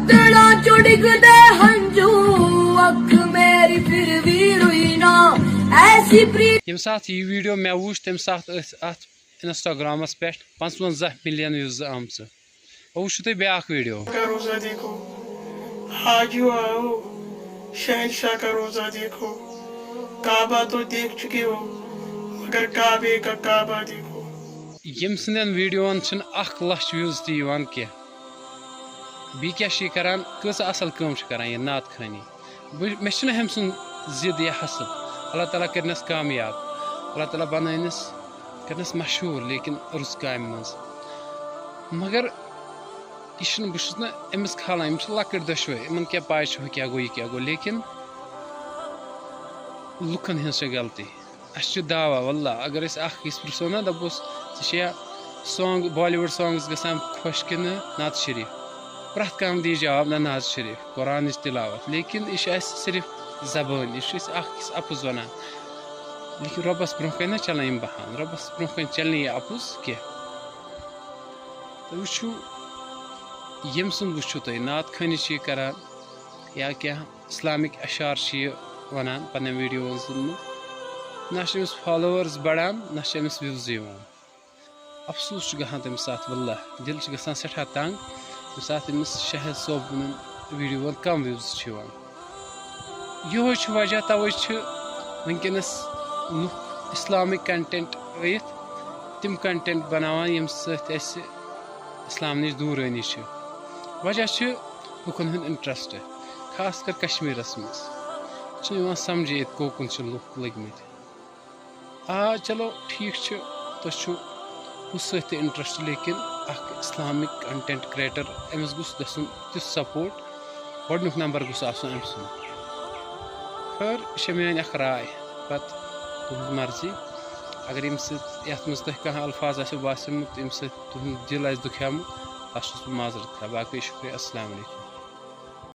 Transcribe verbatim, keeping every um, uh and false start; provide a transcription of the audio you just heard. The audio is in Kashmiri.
تڑا چڑکدے ہنجو، اکھ میری پھر بھی روئی نہ، ایسی پریت۔ ییٚمہِ ساتہٕ یہِ ویٖڈیو مےٚ وُچھ، تَمہِ ساتہٕ ٲسۍ اَتھ Instagram-س پٮ۪ٹھ پانٛژوَنٛزاہ مِلیَن views آمژٕ۔ وۄنۍ وٕچھِو تُہۍ بیٛاکھ ویٖڈیو۔ کا روزہ دیکھو، حاجیو آؤ، شہنشاہ کا روزہ دیکھو، کعبہ تو دیکھ چکے ہو، مگر کعبے کا کعبہ دیکھو۔ ییٚمہِ سٕنٛدٮ۪ن ویٖڈیوَن چھِنہٕ اَکھ لَچھ views تہِ یِوان کینٛہہ۔ بیٚیہِ کیٛاہ چھِ یہِ کَران؟ کۭژاہ اَصٕل کٲم چھِ کَران یہِ نعت خوٲنی۔ بہٕ، مےٚ چھُنہٕ أمۍ سُنٛد ضد یا حسد۔ اللہ تعالیٰ کٔرنَس کامیاب۔ اللہ تعالیٰ بَنٲونَس، کٔرنَس مشہوٗر، لیکِن رٕژ کامہِ منٛز۔ مگر یہِ چھُنہٕ، بہٕ چھُس نہٕ أمِس کھالان، یِم چھِ لۄکٕٹۍ دۄشوَے، یِمَن کیٛاہ پَے چھِ ہُہ کیٛاہ گوٚو، یہِ کیٛاہ گوٚو، لیکِن لُکَن ہٕنٛز چھےٚ غلطی۔ اَسہِ چھُ دعویٰ، واللہ، اگر أسۍ اَکھ أکِس پرٛژھو نا، دَپوس، "ژےٚ چھےٚ song، Bollywood songs گژھان خۄش کِنہٕ نعت شریٖف؟" پرٛٮ۪تھ کانٛہہ دی جواب، "نہ، نعت شریٖف، قرآنٕچ تلاوت۔" لیکِن یہِ چھُ اَسہِ صرف زبٲنۍ، یہِ چھُ أسۍ اَکھ أکِس اَپُز وَنان۔ لیکِن رۄبَس برٛونٛہہ کَنہِ نہ چَلان یِم بہان، رۄبَس برٛونٛہہ کَنہِ چَلہِ نہٕ یہِ اَپُز کینٛہہ۔ تُہۍ وٕچھِو، ییٚمۍ سُنٛد وٕچھِو تُہۍ، نعت خوٲنی چھِ یہِ کَران یا کینٛہہ Islamic اشعار چھِ یہِ وَنان پنٛنٮ۪ن ویٖڈیووَن منٛز، نہ چھِ أمِس followers بَڑان، نہ چھِ أمِس views یِوان۔ افسوٗس چھُ گژھان تَمہِ ساتہٕ، واللہ، دِل چھُ گژھان سٮ۪ٹھاہ تنٛگ، ییٚمہِ ساتہٕ أمِس شاہد صٲبُن ویٖڈیووَن کَم views چھِ یِوان۔ یِہوٚے چھُ وجہ، تَوَے چھِ وٕنکیٚنَس لُکھ Islamic content ٲیِتھ تِم content بَناوان، ییٚمہِ سۭتۍ اَسہِ اِسلام نِش دوٗرٲنی چھِ۔ وجہ چھِ لُکَن ہُنٛد interest، خاص کر کشمیٖرَس منٛز۔ چھُنہٕ یِوان سَمجھے ییٚتہِ کوکُن چھِ لُکھ لٔگۍ مٕتۍ۔ آ، چلو، ٹھیٖک چھُ، تۄہہِ چھُو ہُہ سۭتۍ تہِ interest، لیکِن اَکھ Islamic content creator، أمِس گوٚژھ گژھُن تیُتھ support، گۄڈٕنیُک نمبر گوٚژھ آسُن أمۍ سُنٛد۔ خٲر، یہِ چھےٚ میٛٲنۍ اَکھ راے، پَتہٕ تُہٕنٛز مرضی۔ اگر ییٚمہِ سۭتۍ، یَتھ منٛز تۄہہِ کانٛہہ الفاظ آسیو باسیومُت، ییٚمہِ سۭتۍ تُہُنٛد دِل آسہِ دُکھیومُت، تَتھ چھُس بہٕ معذرت خواہ۔ باقٕے شُکریہ، السلام علیکم۔